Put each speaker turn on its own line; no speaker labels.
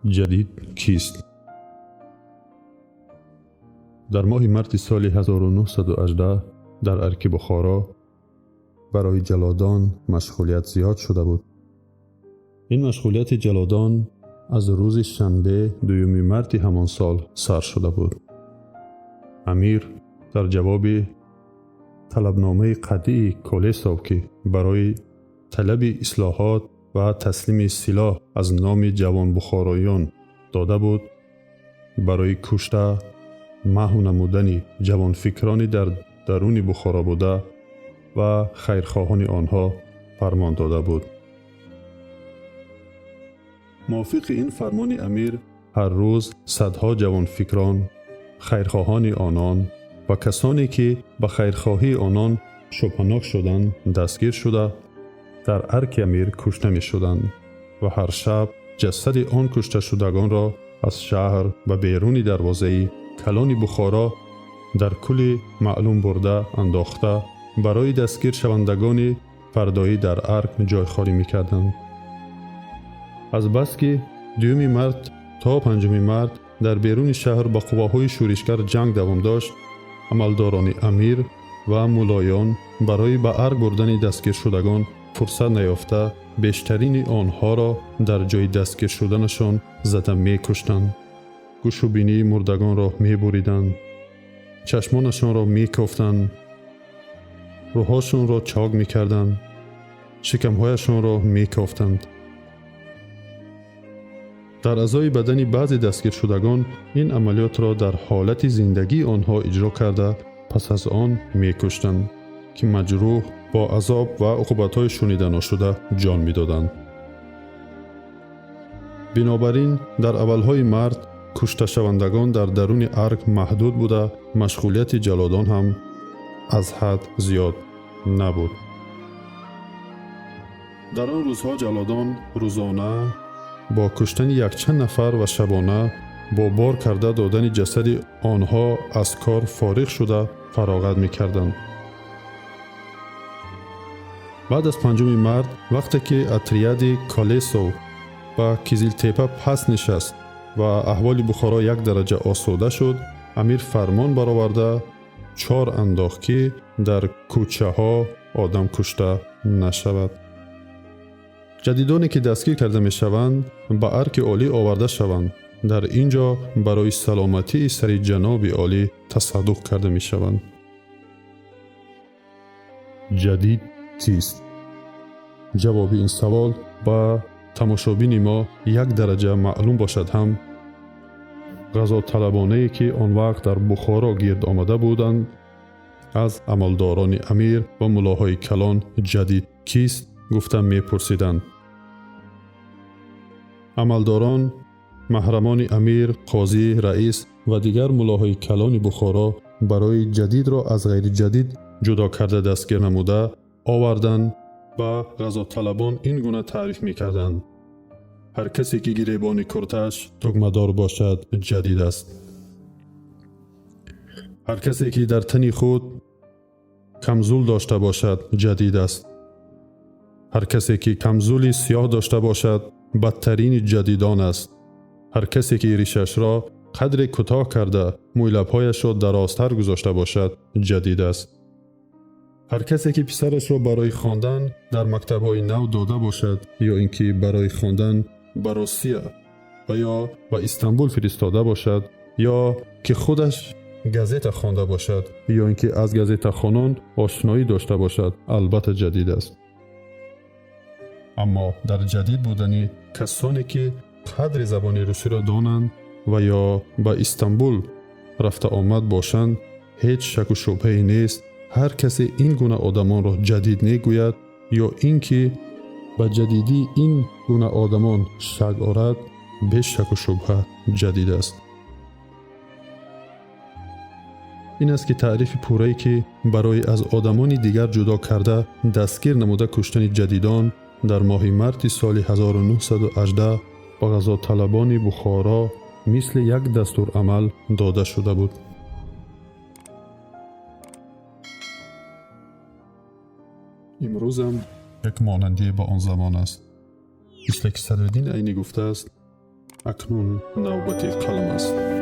Ҷадид кист? Дар моҳи марти соли 1918 дар Арки Бухоро барои ҷаллодон машғулият зиёд шуда буд. Ин машғулияти ҷаллодон аз рӯзи шанбе, 2 марти ҳамон сол сар шуда буд. Амир дар ҷавоби талабномаи қатъии Колесов, ки барои талаби ислоҳот ва таслими силоҳ аз номи ҷавонбухороён дода буд, барои кушта маҳв намудани ҷавонфикрони дар даруни Бухоро буда ва хайрхоҳони онҳо фармон дода буд. Мувофиқи ин фармони амир, ҳар рӯз садҳо ҷавонфикрон, хайрхоҳони онон ва касоне ки ба хайрхоҳии онон шубҳанок шуданд, дастгир шуда дар арки амир кушта мешуданд ва ҳар шаб ҷасади он кушташудагонро аз шаҳр ба беруни дарвозаи калони Бухоро дар кӯли маълум бурда андохта барои дастгиршавандагони фардоӣ дар арк ҷойхорӣ мекарданд. Аз бас ки 2 март то 5 март дар беруни шаҳр ба қувваҳои шӯришгар ҷанг давом дошт, амалдорони амир ва мулоён барои ба арк бурдани дастгиршудагон фурсат наёфта бештарини онҳоро дар ҷои дастгир шуданашон зада мекуштанд, гӯшу бинии мурдагонро мебуриданд, чашмонашонро мекофтанд, рӯҳҳошонро чок мекарданд, шикамҳояшонро мекофтанд. Дар аъзои бадани баъзе дастгиршудагон ин амалиётро дар ҳолати зиндагии онҳо иҷро карда пас аз он мекуштанд, ки маҷрӯҳ бо азоб ва уқубатҳои шуниданошуда ҷон медоданд. Бинобар ин дар аввалҳои март кушташавандагон дар даруни арк маҳдуд буда, машғулияти ҷаллодон ҳам аз ҳад зиёд набуд. Дар он рӯзҳо ҷаллодон рӯзона бо куштани якчанд нафар ва шабона бо бор карда додани ҷасади онҳо аз кор фориғ шуда фароғат мекарданд. Баъд аз 5 март, вақте ки отряди Колесов ба Кизилтепа пас нишаст ва аҳволи Бухоро як дараҷа осуда шуд, амир фармон бароварда чор андохт, ки дар кӯчаҳо одам кушта нашавад. Ҷадидоне ки дастгир карда мешаванд, ба арки олӣ оварда шаванд. Дар ин ҷо барои саломатии сари ҷаноби олӣ тасаддуқ карда мешаванд. Ҷадид кист? Ҷавоби ин савол ба тамошобини мо як дараҷа маълум бошад ҳам, ғазоталабонае ки он вақт дар Бухоро гирд омада буданд, аз амалдорони амир ва мулоҳои калон ҷадид кист гуфта мепурсиданд. Амалдорон, маҳрамони амир, қозӣ, раис ва дигар мулоҳои калони Бухоро барои ҷадидро аз ғайри ҷадид ҷудо карда дастгир намуда овардан ба ғазоталабон ин гуна таъриф мекарданд: ҳар касе ки гиребони курташ тугмадор бошад, ҷадид аст. Ҳар касе ки дар тани худ камзул дошта бошад, ҷадид аст. Ҳар касе ки камзули сиёҳ дошта бошад, бадтарини ҷадидон аст. Ҳар касе ки ришашро қадре кӯтоҳ карда мӯйлабҳояшро дарозтар гузошта бошад, ҷадид аст. Ҳар касе ки писарашро барои хондан дар мактабҳои нав дода бошад ё ин ки барои хондан ба Русия ва ё ба Истанбул фиристода бошад, ё ки худаш газета хонда бошад, ё ин ки аз газетахонон ошноӣ дошта бошад, албатта ҷадид аст. Аммо дар ҷадид будани касоне ки қадри забони русиро донанд ва ё ба Истанбул рафта омад бошанд, ҳеҷ шаку шубҳае нест. Ҳар касе ин гуна одамонро ҷадид мегӯяд ё ин ки ба ҷадидии ин гуна одамон шак орад, бе шаку шубҳа ҷадид аст. Ин аст ки таърифи пуррае ки барои аз одамони дигар ҷудо карда дастгир намуда куштани ҷадидон дар моҳи марти соли 1918 ба ғазоталабони Бухоро мисли як дастурамал дода шуда буд. Имрӯзам як монандие ба он замон аст. Мисле ки Садриддин Айнӣ гуфтааст, Акнун навбати қалам аст.